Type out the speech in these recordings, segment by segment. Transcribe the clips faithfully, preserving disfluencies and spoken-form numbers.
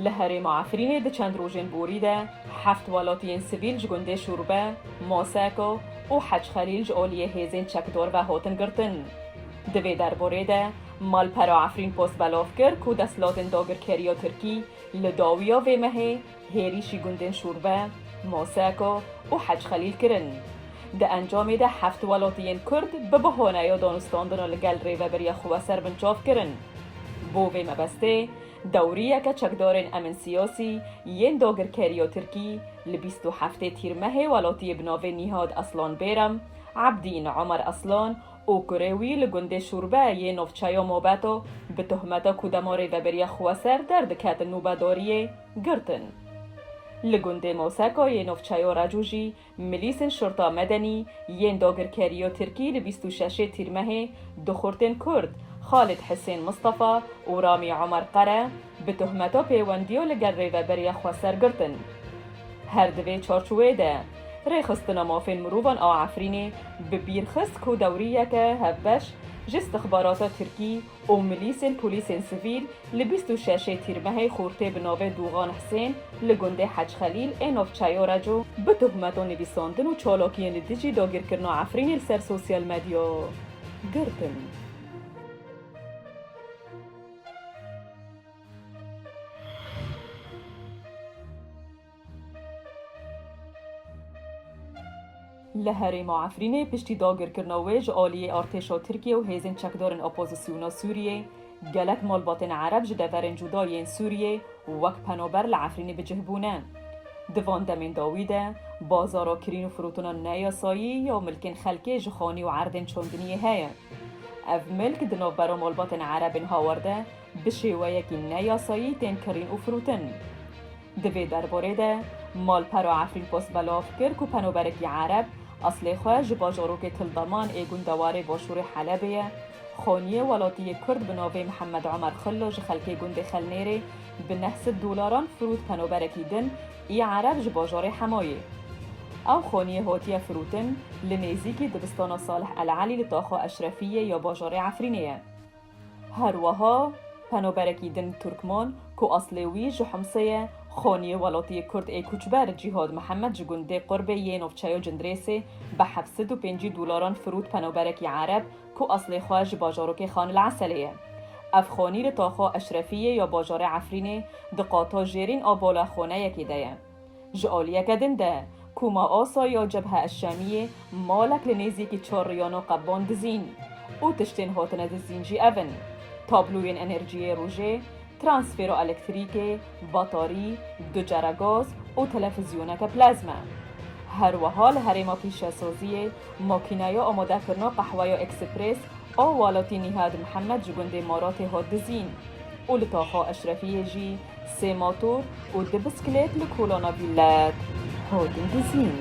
Li herêma Efrînê di çend rojên borî de heft welatiyên sivîl ji gundê Şûrbe, Maseko û Hec Xelîl ji aliyê hêzên çekdar ve hatin girtin. Di vê derbarê de Malpera Efrîn Post belav kir ku desthilatên dagirkeriya Tirkî li dawiya vê mehê hêrîşî gundên Şûrbe, Maseko û Hec Xelîl kirin. Di encamê de heft welatiyên Kurd bi bahaneya danûstandina li gel Rêveberiya Xweser binçav kirin. Bo vê mebestê, dewriyeke çekdarên emin siyasî yên dagirkeriya Tirkî li bîst û heftê Tîrmehê welatiyê bi navê Nîhad Aslan Bêrem, Ebdîn Omer Aslan û kurê wî li gundê Şûrbe yê navçeya Mabeta bi tohmeta ku dema Rêveberiya Xweser derdiketin nûbedariyê, girtin. Li gundê Moseka yê navçeya Reco jî milîsên şurta medenî yên dagirkeriya Tirkî li bîst û şeşê Tîrmehê du xurtên Kurd, Xalid Hisên Mistefa û Ramî Omer Qere, bi tohmeta pêwendiya li gel Rêveberiya Xweser girtin. Her di vê çarçoveyê de, Rêxistina Mafên Mirovan a Efrînê bi bîr xist ku dewriyeke hevbeş ji istixbarata Tirkî û milîsên polîsên sivîl li bîst û şeşê Tîrmehê xortê bi navê Dûxan Hisên li gundê Hec Xelîl ê navçeya Reco bi tohmeta nivîsandin û çalakiyên li dijî dagirkirina Efrînê li ser sosyal medya girtin. Li herêma Efrînê piştî dagirkirina wê ji aliyê artêşa Tirkiye û hêzên çekdarên opozisyona Sûriyê, gelek malbatên Ereb ji deverên cuda yên Sûriyê wek penaber li Efrînê bi cih bûne. Di van demên dawî de, bazara kirîn û firotina neyasayî ya milkên xelkê ji xanî û erdên çandiniyê heye. Ev milk di navbera malbatên Erebên Hawarde bi şêweyekî neyasayî tên kirîn û firotin. Di vê derbarê de, Malpera Efrîn Post belav kir ku penaberekî Ereb eslê xwe ji bajarokê Tildaman ê gundewarê başûrê Helebê ye, xaniyê welatiyê Kurd bi navê Mihemed Omer Xillo ji xelkê gundê Xelnêrê bi neh sed dolaran firot penaberekî din ê Ereb ji bajarê Hemayê. Ew xaniyê hatiye firotin li nêzîkî dibistana Salih El Elî li taxa Eşrefiyê ya bajarê Efrînê ye. Her wiha penaberekî din Turkman ku eslê wî ji Himsê ye, xaniyê welatiyê Kurd ê koçber Cîhad Mihemed ji gundê Qurbê yê navçeya Cindirêsê bi heft sed û pêncî dolaran firot penaberekî Ereb ku eslê xwe ji bajarokê Xan El Eselê ye. Ev xanî li taxa Eşrefiyê ya bajarê Efrînê di qata jêrîn a bala xaneyekê de ye. Ji aliyeke din de, Koma Asayî ya Cebhe Eşşemiyê malek li nêzîkî çar riyana qeban dizîn û tiştên hatine dizîn jî ev in: tabloyên enerjiyê rojê, transfêra elektrîkê, batarî, du cere gaz û telefîzyoneke plezme. Her wiha li herêma pîşesaziyê makîneya amadekirina qehweya Eksprês a welatî Nîhad Mihemed ji gundê Maratê hat dizîn û li taxa Eşrefiyê jî sê motor û du bisiklet li kolana Vîlet hatin dizîn.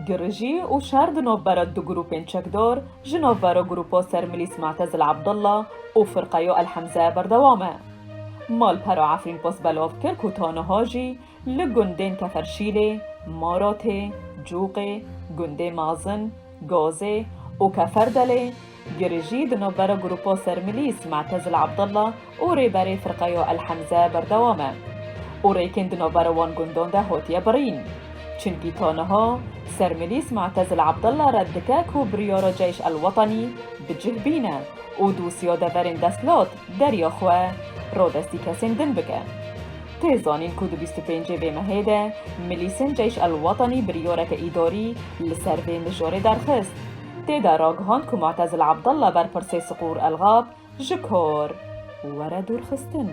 Girijî û şer di navbera du grûpên çekdar ji navbera grûpa sermilîs Mu'tezil Abdullah û firqeya El Hemze berdewam e. Malpera Efrîn Post belav kir ku ta niha jî li gundên Keferşîlê, Maratê, Coqê, gundê Mazin, Gazê û Keferdelê girijî di navbera grûpa sermilîs Mu'tezil Abdullah û rêberê firqeya El Hemze berdewam e û rêkên di navbera wan gundan de hatiye birîn. Çimkî ta niha sermilîs Mu'tezil Abdullah red dike ku biryara Ceyş El Wetenî bi cih bîne û dosya deverên desthilat deriya xwe radestî kesên din bike. Tê zanîn ku di bîst û pêncê vê mehê de milîsên Ceyş El Wetenî biryareke îdarî li ser vê mijarê derxist. Tê de ragihand ku Mu'tezil Abdullah berpirsê Siqûr El Xab ji kar were dûrxistin.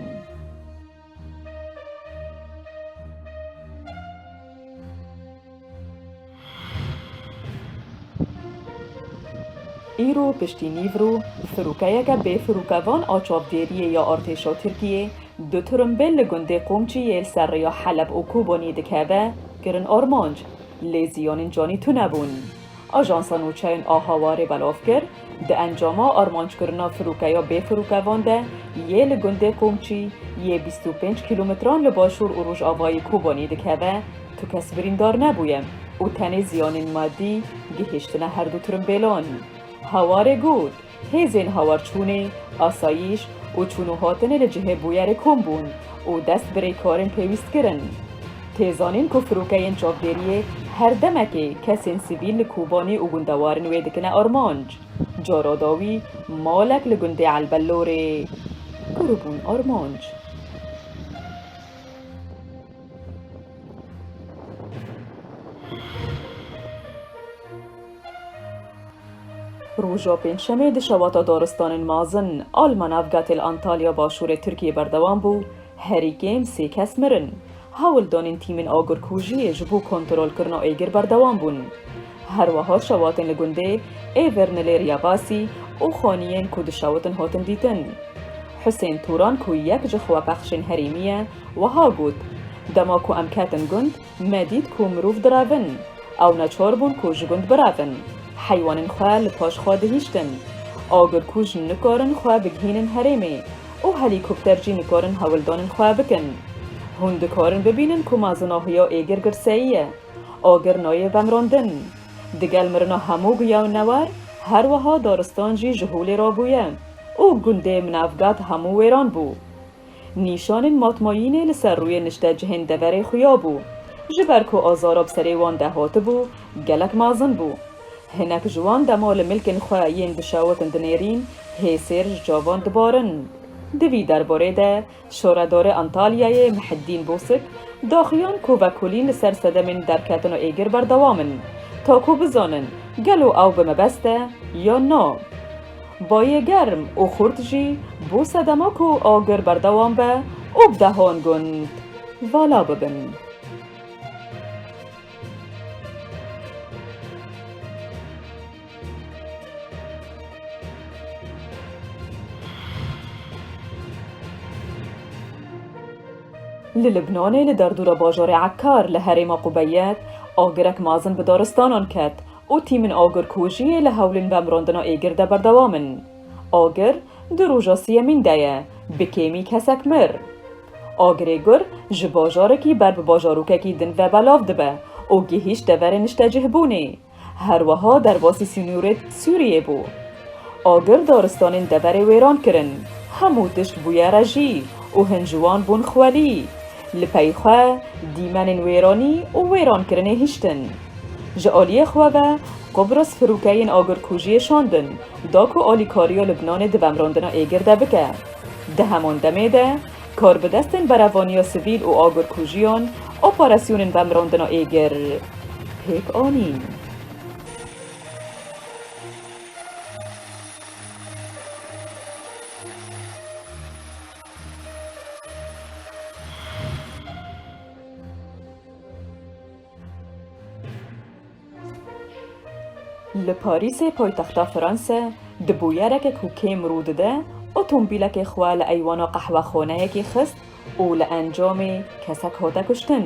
Îro piştî nîvro, firokeyeke bêfirokevan a çavdêriyê ya artêşa Tirkiyê du tirimbêl li gundê Qomçî yê li ser rêya Heleb û Kobaniyê dikeve, kirin armanc, lê ziyanên canî tune bûn. Ajansa Nûçeyên a Hawarê belav kir, di encama armanckirina firokeya bêfirokevan de yê li gundê Qomçî yê bîst û pênc kîlometran li başûr û rojavayê Kobaniyê dikeve, tu kes birîndar nebûye. û tenê ziyanên madî gihiştine her du tirimbêlan. Hawarê got, hêzên hawarçûnê, asayîş û çûn û hatinê li cihê bûyerê kom bûn û dest bi rêkarên pêwîst kirin. Tê zanîn ku firokeyên çavdêriyê her demekê kesên sivîl li Kobanî û gundewarên wê dikine armanc. Cara dawî malek li gundê Elbelorê kiribûn armanc. Roja Pêncşemê di şewata daristanên mazin a li Manavgatê li Antalya başûrê Tirkiyê berdewam bû, herî kêm sê kes mirin. Hewldanên tîmên agirkujiyê ji bo kontrolkirina êgir berdewam bûn. Her wiha şewatên li gundê Êvernilê Riyabasî û xaniyên ku dişewitin hatin dîtin. Husên Turan ku yek ji xwepexşên herêmî ye, wiha got, dema ku em ketin gund, me dît ku mirov direvin. Ew neçar bûn ku ji gund birevin. Heywanên xwe li paş xwe dihiştin. Agirkuj nikarin xwe bigihînin herêmê û helîkopter jî nikarin hewldanên xwe bikin. Hûn dikarin bibînin ku mezinahiya êgir girseyî ye. Agir nayê vemirandin. Digel mirina hemû giyanewar, her wiha daristan jî ji holê rabûye û gundê Minavgat hemû wêran bû. Nîşanên matmayînê li ser rûyê niştecihên deverê xuya bû, ji ber ku azara bi serê wan de hatibû, gelek mezin bû. Hinek ji wan dema li milkên xwe yên dişewitin dinêrîn, hêsêr ji çavan dibarin. Di vî derbarê de, şaredarê Antalyayê Mihiddîn Bosik daxuyan ku vekolîn li ser sedemên derketina êgir berdewam in, ta ku bizanin gelo ew bi mebest e yan na. Bayê germ û xurt jî bo sedema ku agir berdewam be û bi dehan gund vala bibin. Li Libnanê li derdora bajarê Ekkar li herêma Qubeyet agirek mezin bi daristanan ket û tîmên agirkujiyê li hewlên vemirandina êgir de berdewam in. Agir di roja siyemîn de ye, bi kêmî kesek mir. Agirê gur ji bajarekî ber bi bajarokekî din ve belav dibe û gihîşt deverê niştecihbûnê. Her wiha derbasî sînorê Sûriyê bû. Agir daristanên deverê wêran kirin. Hemû tişt bûye rejî û hin ji wan bûn xwelî. Li pey xwe dîmenên wêranî û wêrankirinê hiştin. Ji aliyê xwe ve Qubris firokeyên agirkujiyê şandin, da ku alîkariya Libnanê di vemirandina êgir de bike. Di heman demê de, karbidestên berevaniya sivîl û agirkujiyan operasyonên vemirandina êgir pêk anîn. Li Parîsê paytexta Franse, di bûyereke ku kêm rû dide, otomobîlekê xwe li eywana qehwexaneyekê xist û li encamê kesek hate kuştin.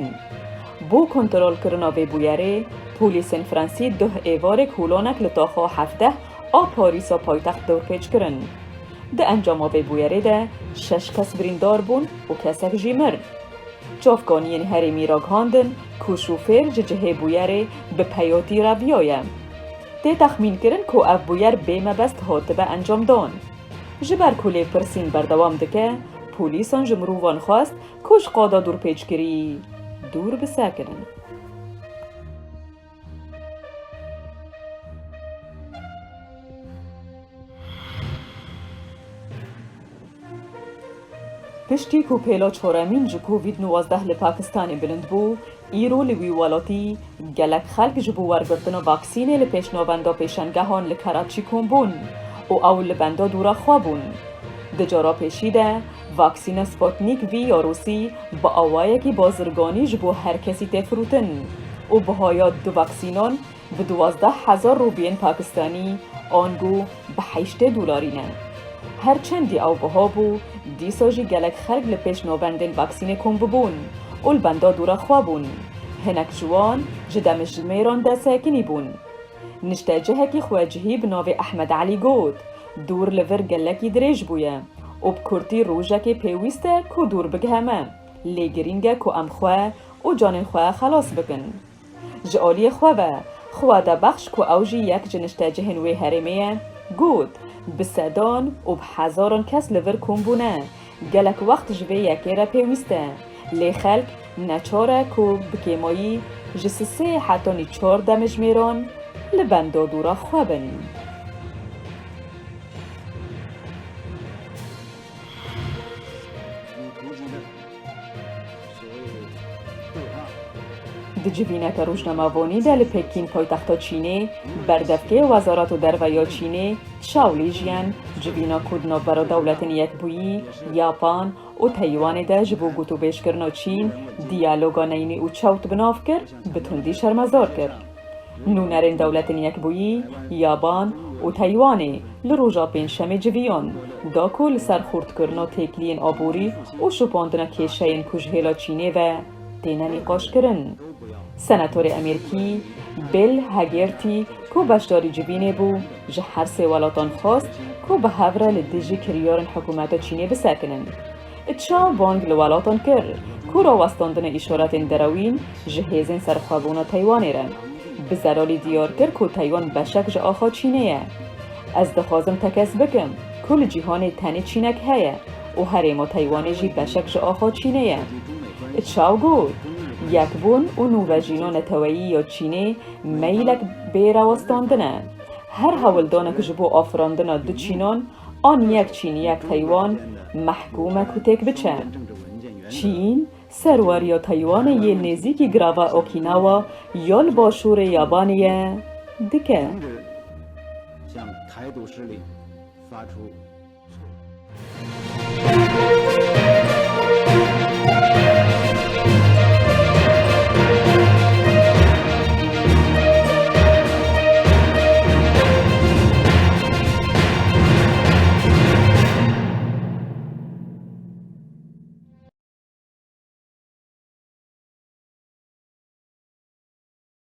Bo kontrolkirina vê bûyerê, polîsên Fransî duh êvarê kolanek li taxa hevdeh a Parîsa paytext dorpêç kirin. Di encama vê bûyerê de şeş kes birîndar bûn û kesek jî mir. Çavkaniyên herêmî ragihandin ku şofêr ji cihê bûyerê bi peyotî reviyaye. Tê texmînkirin ku ev bûyer bê mebest hatibe encamdan. Ji ber ku lêpirsîn berdewam dike, polîsan ji mirovan xwest ku ji qada dorpêçkirî dûr bisekinin. Piştî ku pêla çoremîn ji Covid newzdeh li Pakistanê bilind bû, îro li wî welatî gelek xelk ji bo wergirtina vaksînê li pêşnavenda pêşengehan li Karaçî kom bûn û ew li benda dûra xwe bûn. Di cara pêşî de, vaksîna Sputnik V ya Rûsî bi awayekî bazirganî ji bo her kesî tê firotin û bihaya du vaksînan bi duwazdeh hezar rûbiyên pakistanî, ango bi heştê dolarî ne. Her çendî ew biha bû, dîsa jî gelek xelk li pêş navendên vaksînê kom bibûn û li benda dûra xwe bûn. Hinek ji wan ji demjimêran de sekinî bûn. Niştecihekî xwecihî bi navê Ehmed Elî got, dûr li vir gelekî dirêj bûye û bi kurtî rojekê pêwîst e ku dûr bigihe me. Lê girîng e ku em xwe û canên xwe xelas bikin. Ji aliyê xwe ve, xwedabexş ku ew jî yek ji niştecihên wê herêmê ye, got, bi sedan û bi hezaran kes li vir kom bûne. Gelek wext ji vê yekê re pêwîst e. Lê xelk neçar e ku bi kêmayî ji sisê hetanî çar demjimêran li benda dûra xwe bin. Di civîneke rojnamevanî de li Pekîn, paytexta Çînê, berdevkê Wezareta Derve ya Çînê, Çawlî Jiyan, civîna ku di navbera Dewletên Yekbûyî, Yapan û Teywanê de ji bo gotûbêjkirina Çîn diyaloga neyînî û çewt bi nav kir, bi tundî şermezar kir. Nûnerên Dewletên Yekbûyî, Yaban û Teywanê li roja Pêncşemê civiyan da ku li ser xurtkirina têkiliyên aborî û şopandina kêşeyên ku ji hêla Çînê ve têne nîqaşkirin. Senatorê Amerîkî Bill Hagerty ku beşdarî civînê bû, ji her sê welatan xwest ku bi hev re li dijî kiryarên hikûmeta Çînê bisekinin. Çaw bang li welatan kir ku rawestandina îşaretên derewîn ji hêzên serxwebûna Teywanê re. Bi zelalî diyar kir ku Teywan beşek ji axa Çînê ye. Ez dixwazim tekez bikim ku li cîhanê tenê Çînek heye û herêma Teywanê jî beşek ji axa Çînê ye. Çaw got, yekbûn û nûvejîna neteweyî ya Çînê meyilek bê rawestandin e. Her hewldanek ji bo afirandina du Çînan, an yek Çîn yek Teywan, mehkûm e ku têk biçe. Çîn serweriya Teywanê yê li nêzîkî girava Okinawa ya li başûrê Yabanê ye dike. 向台独势力发出